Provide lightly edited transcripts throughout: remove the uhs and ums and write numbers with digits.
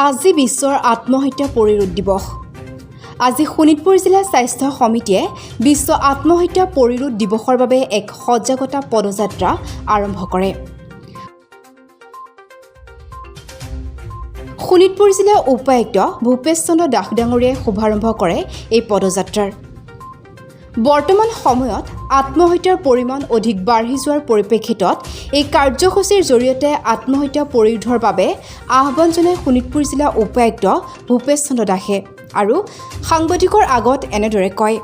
আজি বিশ্বৰ আত্মহত্যা প্ৰতিৰোধ দিৱস। আজি শোণিতপুৰ জিলা স্বাস্থ্য সমিতিয়ে বিশ্ব আত্মহত্যা প্ৰতিৰোধ দিৱসৰ বাবে এক সজাগতা পদযাত্ৰা আৰম্ভ কৰে। শোণিতপুৰ জিলা উপায়ুক্ত ভূপেশ চন্দ্ৰ দাস ডাঙৰীয়াই শুভাৰম্ভ কৰে এই পদযাত্ৰাৰ। বৰ্তমান সময়ত আত্মহত্যাৰ পৰিমাণ অধিক বাঢ়ি যোৱাৰ পৰিপ্ৰেক্ষিতত এই কাৰ্যসূচীৰ জৰিয়তে আত্মহত্যা প্ৰতিৰোধৰ বাবে আহ্বান জনাই শোণিতপুৰ জিলা উপায়ুক্ত ভূপেশ চন্দ্ৰ দাসে আৰু সাংবাদিকৰ আগত এনেদৰে কয়।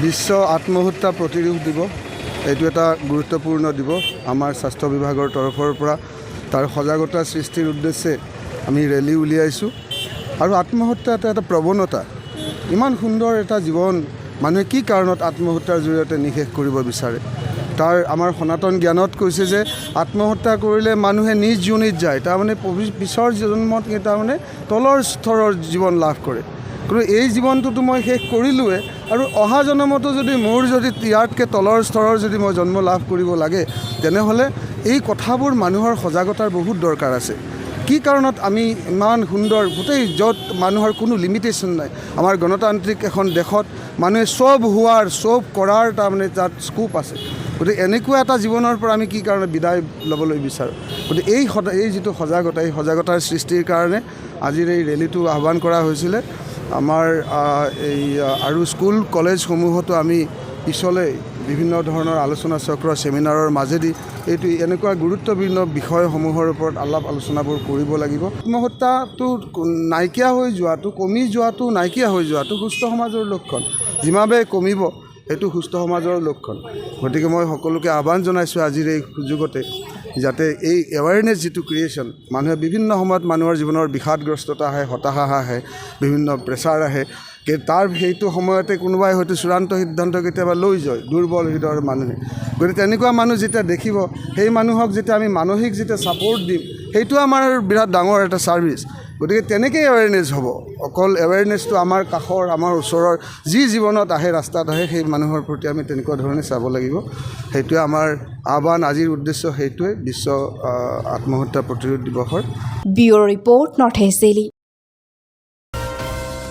বিশ্ব আত্মহত্যা প্ৰতিৰোধ দিৱস, এইটো এটা গুৰুত্বপূৰ্ণ দিৱস। আমাৰ স্বাস্থ্য বিভাগৰ তৰফৰ পৰা তাৰ সজাগতা সৃষ্টিৰ উদ্দেশ্যে আমি ৰেলী উলিয়াইছোঁ। আৰু আত্মহত্যা এটা প্ৰৱণতা। ইমান সুন্দৰ এটা জীৱন মানুহে কি কাৰণত আত্মহত্যাৰ জৰিয়তে নিঃশেষ কৰিব বিচাৰে? তাৰ আমাৰ সনাতন জ্ঞানত কৈছে যে আত্মহত্যা কৰিলে মানুহে নিজ যোনিত যায়, তাৰমানে পিছৰ জন্মত তাৰমানে তলৰ স্তৰৰ জীৱন লাভ কৰে। কিন্তু এই জীৱনটোতো মই শেষ কৰিলোঁৱে, আৰু অহা জন্মতো যদি মোৰ যদি ইয়াতকৈ তলৰ স্তৰৰ যদি মই জন্ম লাভ কৰিব লাগে, তেনেহ'লে এই কথাবোৰ মানুহৰ সজাগতাৰ বহুত দৰকাৰ আছে। কি কাৰণত আমি ইমান সুন্দৰ গোটেই য'ত মানুহৰ কোনো লিমিটেশ্যন নাই, আমাৰ গণতান্ত্ৰিক এখন দেশত মানুহে চব হোৱাৰ, চব কৰাৰ তাৰমানে তাত স্কোপ আছে। গতিকে এনেকুৱা এটা জীৱনৰ পৰা আমি কি কাৰণত বিদায় ল'বলৈ বিচাৰোঁ? গতিকে এই যিটো সজাগতা, এই সজাগতাৰ সৃষ্টিৰ কাৰণে আজিৰ এই ৰেলীটো আহ্বান কৰা হৈছিলে। আমাৰ এই আৰু স্কুল কলেজসমূহতো আমি পিছলৈ বিভিন্ন ধৰণৰ আলোচনা চক্ৰ, ছেমিনাৰৰ মাজেদি এইটো এনেকুৱা গুৰুত্বপূৰ্ণ বিষয়সমূহৰ ওপৰত আলাপ আলোচনাবোৰ কৰিব লাগিব। আত্মহত্যাটো নাইকিয়া হৈ যোৱাটো, কমি যোৱাটো, নাইকিয়া হৈ যোৱাটো সুস্থ সমাজৰ লক্ষণ। যিমানে কমিব, সেইটো সুস্থ সমাজৰ লক্ষণ। গতিকে মই সকলোকে আহ্বান জনাইছোঁ আজিৰ এই সুযোগতে, যাতে এই এৱেৰনেছ যিটো ক্ৰিয়েশ্যন, মানুহে বিভিন্ন সময়ত মানুহৰ জীৱনৰ বিষাদগ্ৰস্ততা আহে, হতাশা আহে, বিভিন্ন প্ৰেছাৰ আহে, তাৰ সেইটো সময়তে কোনোবাই হয়তো চূড়ান্ত সিদ্ধান্ত কেতিয়াবা লৈ যায়, দুৰ্বল হৃদয়ৰ মানুহে। গতিকে তেনেকুৱা মানুহ যেতিয়া দেখিব, সেই মানুহক যেতিয়া আমি মানসিক যেতিয়া ছাপৰ্ট দিম, সেইটো আমাৰ বিৰাট ডাঙৰ এটা ছাৰ্ভিচ। গতিকে তেনেকৈয়ে এৱেৰনেছ হ'ব। অকল এৱেৰনেছটো আমাৰ কাষৰ, আমাৰ ওচৰৰ যি জীৱনত আহে, ৰাস্তাত আহে, সেই মানুহৰ প্ৰতি আমি তেনেকুৱা ধৰণে চাব লাগিব। সেইটোৱে আমাৰ আহ্বান, আজিৰ উদ্দেশ্য সেইটোৱে বিশ্ব আত্মহত্যা প্ৰতিৰোধ দিৱসৰ। Bureau report, north east daily.